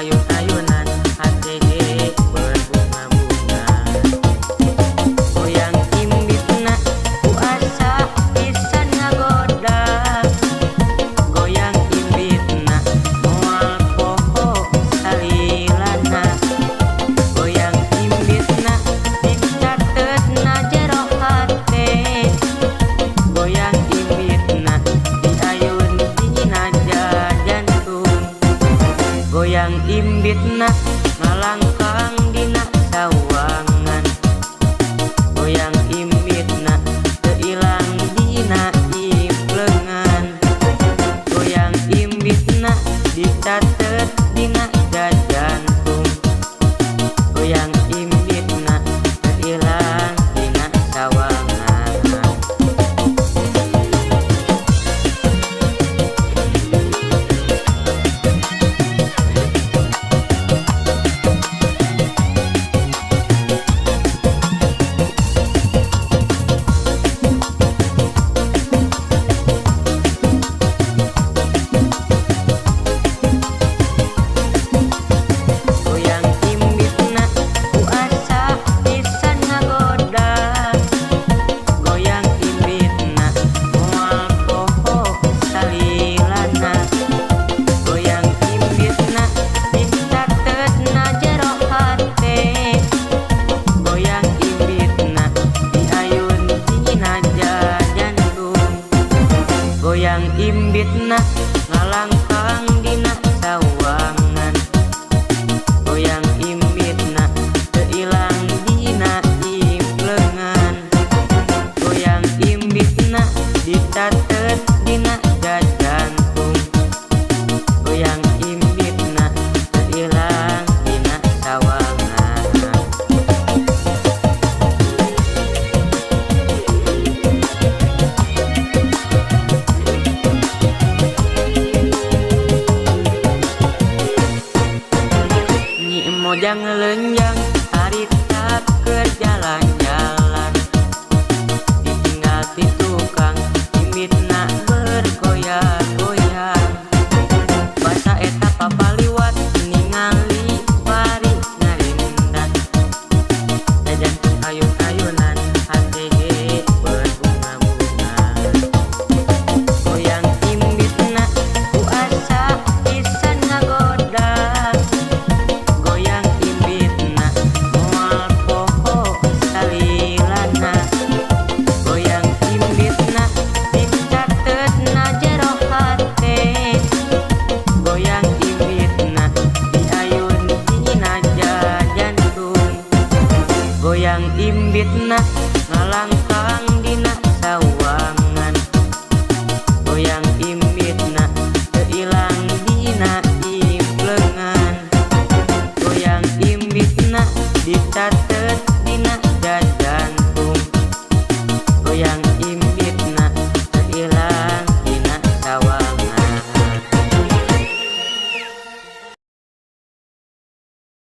Ayun-ayunan hate ge berbunga-bunga. Goyang imbitna ku asa pisan ngagoda. Goyang imbitna moal poho salilana. Goyang imbitna dicatetna jero hate. Goyang imbitna diayun dina jantung. Goyang imbitna ngalangkang dina sawangan. Goyang imbitna teu ilang dina iplengan. Goyang imbitna dicatet dina jantung. Goyang imbitna teu ilang dina sawangan. Goyang imbitna ku asa pisan ngagoda. Goyang imbitna moal poho salilana. Goyang imbitna dicatetna jero hate. Goyang imbitna diayun dina jantung. Goyang imbitna ngalangkang dina sawangan. Goyang imbitna teu ilang dina iplengan. Goyang imbitna dicatet dina jantung. Goyang imbitna teu ilang dina sawangan. Nyi Mojang lenjang harita keur jalan-jalan. Ditinggal ti tukang imbitna bergoyang-goyang. Basa eta papaliwat ningali bari ngarindat. Da jantung ayun-ayunan hate ge berbunga-bunga. Goyang imbitna ku asa pisan ngagoda. Goyang imbitna moal poho salilana. Goyang imbitna dicatetna jero hate. Goyang imbitna diayun dina jantung. Goyang imbitna ngalangkang dina sawangan. Goyang imbitna teu ilang dina iplengan. Goyang imbitna dicatet